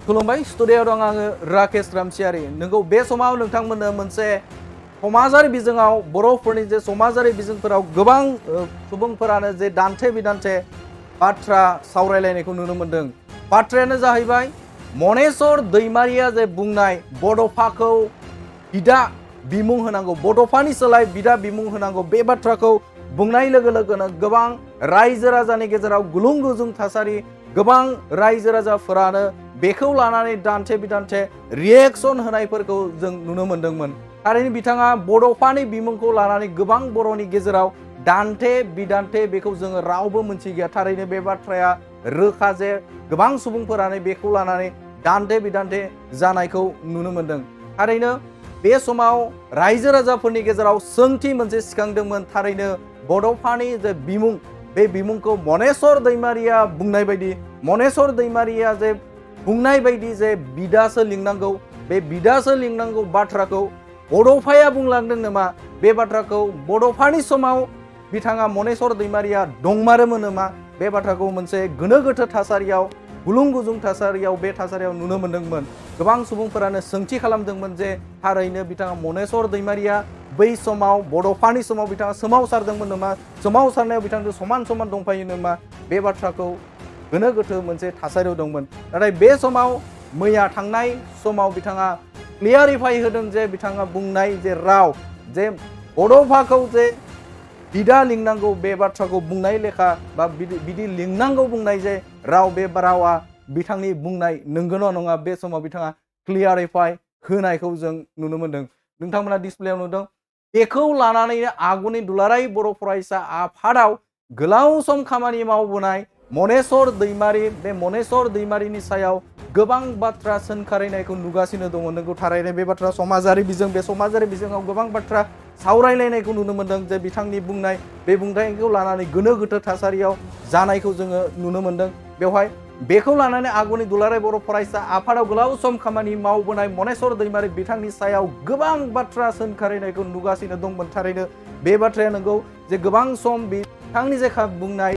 खुलुमबाय स्टुडियाव दं आङो राकेश रामसियारि नोंगौ बे समाव नोंथांमोननो मोनसे समाजारि बिजोङाव बर'फोरनि जे समाजारि बिजोंफोराव गोबां सुबुंफोरानो जे दान्थे बिदान्थे बाथ्रा सावरायलायनायखौ नुनो मोन्दों। बाथ्रायानो जाहैबाय मनेस्वर दैमारिया जे बुंनाय बड'फाखौ बिदा बिमुं होनांगौ, बड'फानि सोलाय बिदा बिमुं होनांगौ, बे बाथ्राखौ बुंनाय लोगो लोगोनो गोबां रायजो राजानि गेजेराव गुलुं गुजुं थासारि, गोबां रायजो राजाफोरानो बेखौ लानानै दान्थे बिदान्थे रिएक्शन होनायफोरखौ जों नुनो मोन्दोंमोन। थारैनो बिथाङा बड'फानि बिमुंखौ लानानै गोबां बर'नि गेजेराव दान्थे बिदान्थे बेखौ जोङो रावबो मोनथिगैया। थारैनो बे बाथ्राया रोखा जे गोबां सुबुंफोरानो बेखौ लानानै दान्थे बिदान्थे जानायखौ नुनो मोन्दों। थारैनो बे समाव रायजो राजाफोरनि गेजेराव सोंथि मोनसे सिखांदोंमोन। थारैनो बड'फानि जे बिमुं, बे बिमुंखौ मनेस्वर दैमारिया बुंनाय बायदि, मनेस्वर दैमारिया जे बुंनाय बायदि जे बिदासो लिंनांगौ, बे बिदासो लिंनांगौ बाथ्राखौ बड'फाया बुंलांदों नामा? बे बाथ्राखौ बड'फानि समाव बिथाङा मनेस्वर दैमारिया दंमारोमोन नामा? बे बाथ्राखौ मोनसे गोनो गोथो थासारियाव, गुलुं गुजुं थासारियाव, बे थासारियाव नुनो मोन्दोंमोन। गोबां सुबुंफोरानो सोंथि खालामदोंमोन जे थारैनो बिथाङा मनेस्वर दैमारिया बै समाव बड'फानि समाव बिथाङा सोमावसारदोंमोन नामा? सोमावसारनायाव बिथांजों समान समान दंफायो नामा? बे बाथ्राखौ गोनो गोथो मोनसे थासारियाव दंमोन। नाथाय बे समाव मैया थांनाय समाव बिथाङा क्लियारिफाइ होदों जे बिथाङा बुंनाय जे राव, जे बड'फाखौ जे बिदा लिंनांगौ, बे बाथ्राखौ बुंनाय लेखा बा बिदि लिंनांगौ बुंनाय जे राव, बे रावा बिथांनि बुंनाय नंगौना नङा, बे समाव बिथाङा क्लियारिफाइ होनायखौ जों नुनो मोन्दों। नोंथांमोना डिसप्लेयाव नुदों। बेखौ लानानैनो आगुनि दुलाराय बर' फरायसा आफादाव गोलाव सम खामानि मावबोनाय मनेस्वर दैमारि, बे मनेस्वर दैमारिनि सायाव गोबां बाथ्रा सोंखारिनायखौ नुगासिनो दङ। नोंगौ थारैनो बे बाथ्रा समाजारि बिजों, बे समाजारि बिजोङाव गोबां बाथ्रा सावरायलायनायखौ नुनो मोन्दों जे बिथांनि बुंनाय, बे बुंथायखौ लानानै गोनो गोथो थासारियाव जानायखौ जोङो नुनो मोन्दों। बेवहाय बेखौ लानानै आगुनि दुलाराय बर' फरायसा आफादाव गोलाव सम खामानि मावबोनाय मनेस्वर दैमारि बिथांनि सायाव गोबां बाथ्रा सोंखारिनायखौ नुगासिनो दंमोन। थारैनो बे बाथ्राया नंगौ जे गोबां सम बिथांनि जे बुंनाय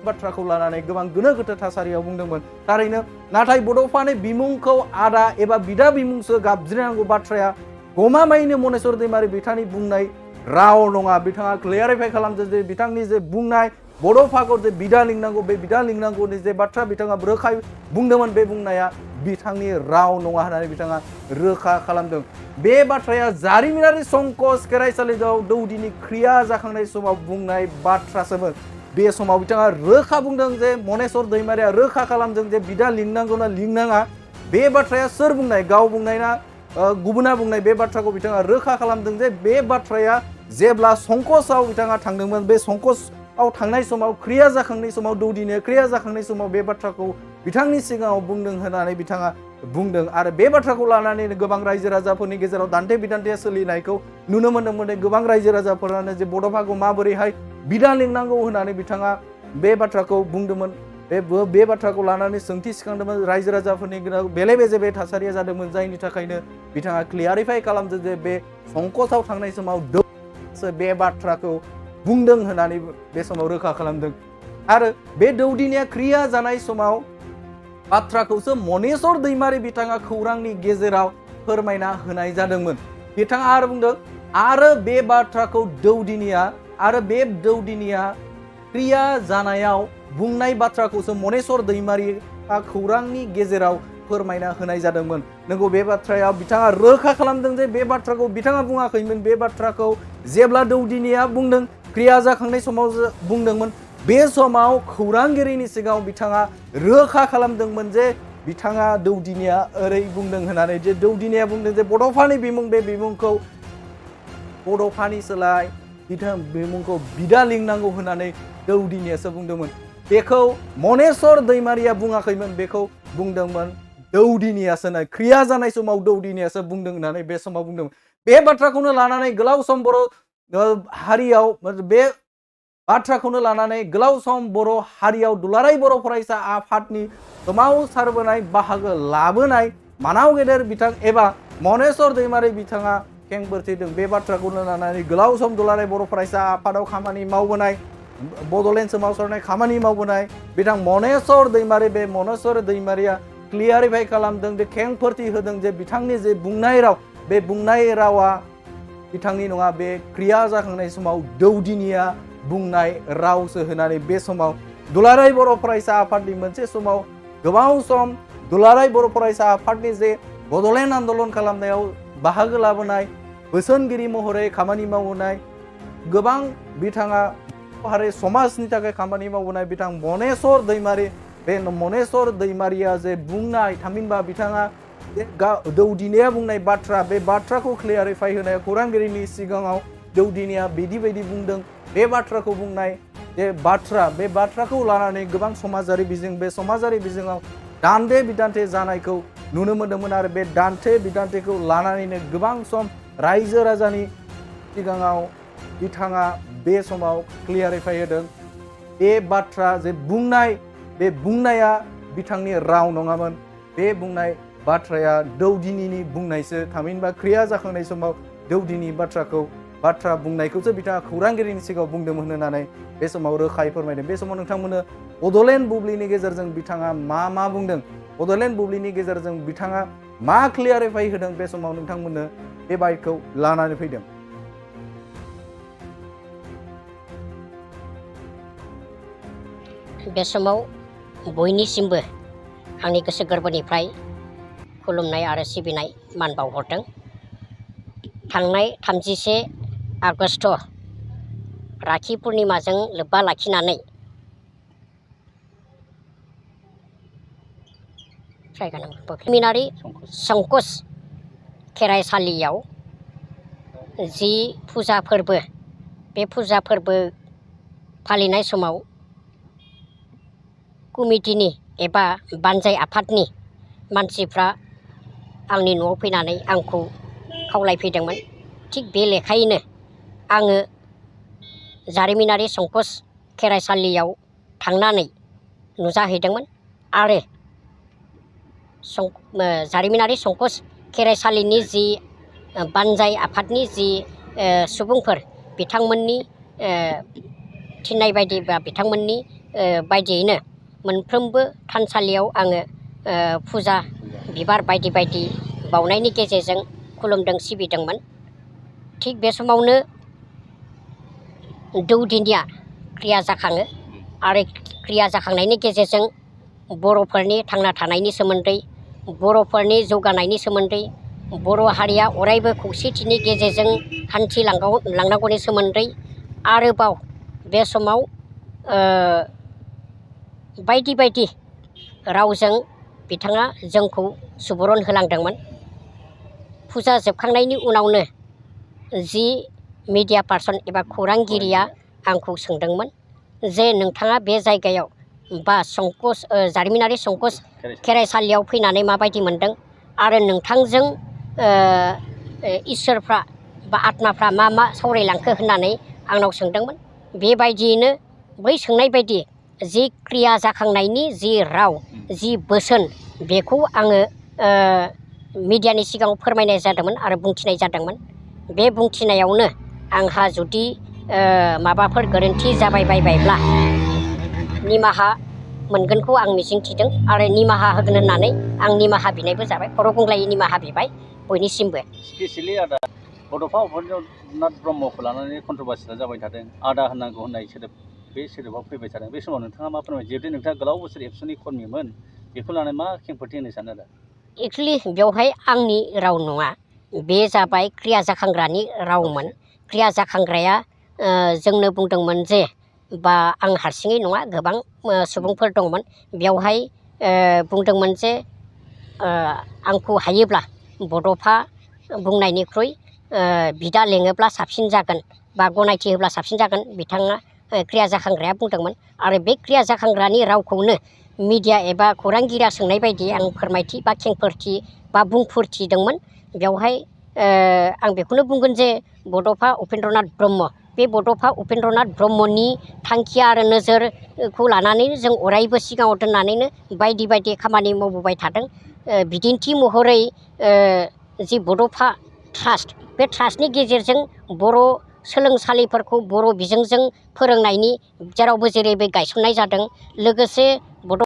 बाथ्राखौ लानानै गोबां गोनो गोथो थासारियाव बुंदोंमोन। थारैनो नाथाय बड'फानि बिमुंखौ आदा एबा बिदा बिमुंसो गाबज्रिनांगौ बाथ्राया गमामायैनो मनेस्वर दैमारि बिथांनि बुंनाय राव नङा। बिथाङा क्लियारिफाइ खालामदों जे बिथांनि जे बुंनाय बड'फाखौ जे बिदा लिंनांगौ, बे बिदा लिंनांगौनि जे बाथ्रा बिथाङा रोखायै बुंदोंमोन, बे बुंनाया बिथांनि राव नङा होननानै बिथाङा रोखा खालामदों। बे बाथ्राया जारिमिनारि संकस खेराइसालियाव दौदिनि क्रिया जाखांनाय समाव बुंनाय बाथ्रासोमोन। बे समाव बिथाङा रोखा बुंदों जे मनेस्वर दैमारिया रोखा खालामदों जे बिदा लिंनांगौ ना लिंनाङा। बे बाथ्राया सोर बुंनाय, गाव बुंनाय ना गुबुना बुंनाय, बे बाथ्राखौ बिथाङा रोखा खालामदों जे बे बाथ्राया जेब्ला संकसआव बिथाङा थांदोंमोन, बे संकसआव थांनाय समाव, क्रिया जाखांनाय समाव, दौदिनिया क्रिया जाखांनाय समाव बे बाथ्राखौ बिथांनि सिगाङाव बुंदों होननानै बिथाङा बुंदों। आरो बे बाथ्राखौ लानानैनो गोबां रायजो राजाफोरनि गेजेराव दान्थे बिदान्थे सोलिनायखौ नुनो मोन्दोंमोन। गोबां रायजो राजाफोरानो जे बड'फाखौ माबोरैहाय बिदा लिंनांगौ होननानै बिथाङा बे बाथ्राखौ बुंदोंमोन। बे बाथ्राखौ लानानै सोंथि सिखांदोंमोन। रायजो राजाफोरनि गेजेराव बेले बेजे बे थासारिया जादोंमोन, जायनि थाखायनो बिथाङा क्लियारिफाइ खालामदों जे बे संकसआव थांनाय समाव बे बाथ्राखौ बुंदों होननानै बे समाव रोखा खालामदों। आरो बे दौदिनिया क्रिया जानाय समाव बाथ्राखौसो मनेस्वर दैमारि बिथाङा खौरांनि गेजेराव फोरमायना होनाय जादोंमोन। बिथाङा आरो बुंदों, आरो बे बाथ्राखौ दौदिनिया क्रिया जानायाव बुंनाय बाथ्राखौसो मनेस्वर दैमारिया खौरांनि गेजेराव फोरमायना होनाय जादोंमोन। नंगौ बे बाथ्रायाव बिथाङा रोखा खालामदों जे बे बाथ्राखौ बिथाङा बुङाखैमोन। बे बाथ्राखौ जेब्ला दौदिनिया बुंदों, क्रिया जाखांनाय समाव बुंदोंमोन, बे समाव खौरांगिरिनि सिगाङाव बिथाङा रोखा खालामदोंमोन जे बिथाङा दौदिनिया ओरै बुंदों होननानै, जे दौदिनिया बुंदों जे बड'फानि बिमुं, बे बिमुंखौ बड'फानि सोलाय बिमुंखौ बिदा लिंनांगौ होननानै दौदिनियासो बुंदोंमोन। बेखौ मनेस्वर दैमारिया बुङाखैमोन, बेखौ बुंदोंमोन दौदिनियासो। क्रिया जानाय समाव दौदिनियासो बुंदों होननानै बे समाव बुंदोंमोन। बे बाथ्राखौनो लानानै गोलाव सम बर' हारियाव, बे बाथ्राखौनो लानानै गोलाव सम बर' हारियाव दुलाराय बर' फरायसा आफादनि सोमावसारबोनाय, बाहागो लाबोनाय मानाव गेदेर बिथां एबा मनेस्वर दैमारि बिथाङा खेंफोरथिदों। बे बाथ्राखौनो लानानै गोलाव सम दुलाराय बर' फरायसा आफादाव खामानि मावबोनाय, बड'लेण्ड सोमावसारनाय खामानि मावबोनाय बिथां मनेस्वर दैमारि, बे मनेस्वर दैमारिया क्लियारिफाइ खालामदों जे खेंफोरथि होदों जे बिथांनि जे बुंनाय राव बे बुंनाय रावा बिथांनि नङा बे क्रिया जाखांनाय समाव दौदिनिया बुंनाय रावसो होनानै बे समाव दुलाराय बर' फरायसा आफादनि मोनसे समाव गोबाव सम दुलाराय बर' फरायसा आफादनि जे बड'लेण्ड आन्दलन खालामनायाव बाहागो लाबोनाय बोसोनगिरि महरै खामानि मावबोनाय गोबां बिथाङा हारि समाजनि थाखाय खामानि मावबोनाय बिथां मनेस्वर दैमारि बे मनेस्वर दैमारिया जे बुंनाय थामहिनबा बिथाङा दौदिनिया बुंनाय बाथ्रा बे बाथ्राखौ क्लियारिफाइ होनाय खौरांगिरिनि सिगाङाव दौदिनिया बिदि बायदि बुंदों बे बाथ्राखौ बुंनाय जे बाथ्रा बे बाथ्राखौ लानानै गोबां समाजारि बिजों बे समाजारि बिजोङाव दान्थे बिदान्थे जानायखौ नुनो मोन्दोंमोन आरो बे दान्थे बिदान्थेखौ लानानैनो गोबां सम रायजो राजानि सिगाङाव बिथाङा बे समाव क्लियारिफाइ होदों बे बाथ्रा जे बुंनाय बे बुंनाया बिथांनि राव नङामोन बे बुंनाय बाथ्राया दौदिनिनि बुंनायसो थामहिनबा क्रिया जाखांनाय समाव दौदिनि बाथ्रा बुंनायखौसो बिथाङा खौरांगिरिनि सिगाङाव बुंदोंमोन होननानै बे समाव रोखायै फोरमायदों बे समाव नोंथांमोननो बड'लेण्ड बुब्लिनि गेजेरजों बिथाङा मा बुंदों बड'लेण्ड बुब्लिनि गेजेरजों बिथाङा मा क्लियारिफाइ होदों बे समाव नोंथांमोननो बे बाइटखौ लानानै फैदों। बे समाव बयनिसिमबो आंनि गोसो गोरबोनिफ्राय खुलुमनाय आरो सिबिनाय मान बावहरदों। थांनाय 31 आगष्ट राखि पुर्निमाजों लोब्बा लाखिनानै जारिमिनारि संकस खेराइसालियाव जि फुजा फोरबो बे फुजा फोरबो फालिनाय समाव कमिटिनि एबा बानजाय आफादनि मानसिफ्रा आंनि न'आव फैनानै आंखौ खावलायफैदोंमोन। थिग बे लेखायैनो आङो जारिमिनारि संकस खेराइसालियाव थांनानै नुजाहैदोंमोन आरो जारिमिनारि संकस खेराइसालिनि जि बानजाय आफादनि जि सुबुंफोर बिथांमोननि थिननाय बायदि बा बिथांमोननि बायदियैनो मोनफ्रोमबो थानसालियाव आङो फुजा बिबार बायदि बायदि बावनायनि गेजेरजों खुलुमदों सिबिदोंमोन। थिग बे समावनो दौदिनिया क्रिया जाखाङो आरो क्रिया जाखांनायनि गेजेरजों बर'फोरनि थांना थानायनि सोमोन्दै बर'फोरनि जौगानायनि सोमोन्दै बर' हारिया अरायबो खौसेथिनि गेजेरजों हान्थिलांनांगौनि सोमोन्दै आरोबाव बे समाव बायदि बायदि रावजों बिथाङा जोंखौ सुबुरुन होलांदोंमोन। फुजा जोबखांनायनि उनावनो जि मिडिया पार्सन एबा खौरांगिरिया आंखौ सोंदोंमोन जे नोंथाङा बे जायगायाव बा जारिमिनारि संकस खेराइसालियाव फैनानै माबायदि मोनदों आरो नोंथांजों इसोरफ्रा बा आत्माफ्रा मा सावरायलांखो होननानै आंनाव सोंदोंमोन। बेबायदियैनो बै सोंनाय बायदि जि क्रिया जाखांनायनि जि राव जि बोसोन बेखौ आङो मिडियानि सिगाङाव फोरमायनाय जादोंमोन आरो बुंथिनाय जादोंमोन। बे बुंथिनायावनो आंहा जुदि माबाफोर गोरोन्थि जाबायबायब्ला निमाहा मोनगोनखौ आं मिजिंथिदों आरो निमाहा होगोन होननानै आं निमाहा बिनायबो जाबाय खर' गंग्लायै निमाहा बिबाय बयनिसिमबो। स्पेसियेलि आदा बड'फा उपेन्द्रनाथ ब्रह्मखौ लानानै कन्ट्रभार्सिया जाबाय थादों आदा होननांगौ होननाय सोदोब बे सोदोबा फैबाय थादों। बे समाव नोंथाङा मा फोरमायो जिहेतु नोंथाङा गोलाव बोसोर एबसुनि कर्मिमोन बेखौ लानानै मा खेंफोरथि होनो सानो आदा? एक्सुवेलि बेवहाय आंनि राव नङा बे जाबाय क्रिया जाखांग्रानि रावमोन। क्रिया जाखांग्राया जोंनो बुंदोंमोन जे बा आं हारसिङै नङा गोबां सुबुंफोर दंमोन बेवहाय बुंदोंमोन जे आंखौ हायोब्ला बड'फा बुंनायनिख्रुइ बिदा लेङोब्ला साबसिन जागोन बा गनायथि होब्ला साबसिन जागोन बिथाङा क्रिया जाखांग्राया बुंदोंमोन आरो बे क्रिया जाखांग्रानि रावखौनो मिडिया एबा खौरांगिरिया सोंनाय बायदि आं फोरमायथि बा खेंफोरथि बा बुंफोरथिदोंमोन। बेवहाय आं बेखौनो बुंगोन जे बड'फा उपेन्द्रनाथ ब्रह्म बे बड'फा उपेन्द्रनाथ ब्रह्मनि थांखि आरो नोजोरखौ लानानैनो जों अरायबो सिगाङाव दोननानैनो बायदि बायदि खामानि मावबोबाय थादों। बिदिन्थि महरै जि बड'फा ट्रास्ट बे ट्रास्टनि गेजेरजों बर' सोलोंसालिफोरखौ बर' बिजोंजों फोरोंनायनि जेरावबो जेरैबो गायसननाय जादों। लोगोसे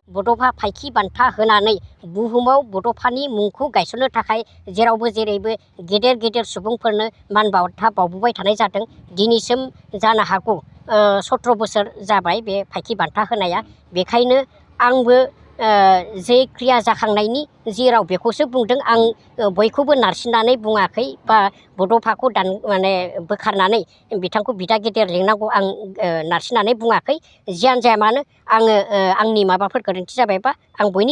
बड'फा फायखि बान्था होनानै बुहुमाव बड'फानि मुंखौ गायसननो थाखाय जेरावबो जेरैबो गेदेर गेदेर सुबुंफोरनो मान बावथा बावबोबाय थानाय जादों। दिनैसिम जानो हागौ 17 बोसोर जाबाय बे फायखि बान्था होनाया। बेखायनो आंबो जे क्रिया जाखांनायनि जि राव बेखौसो बुंदों। आं बयखौबो नारसिननानै बुङाखै बा बड'फाखौ माने बोखारनानै बिथांखौ बिदा गेदेर लिंनांगौ आं नारसिननानै बुङाखै। जियानो जाया मानो आङो आंनि माबाफोर गोरोन्थि जाबायबा आं बयनि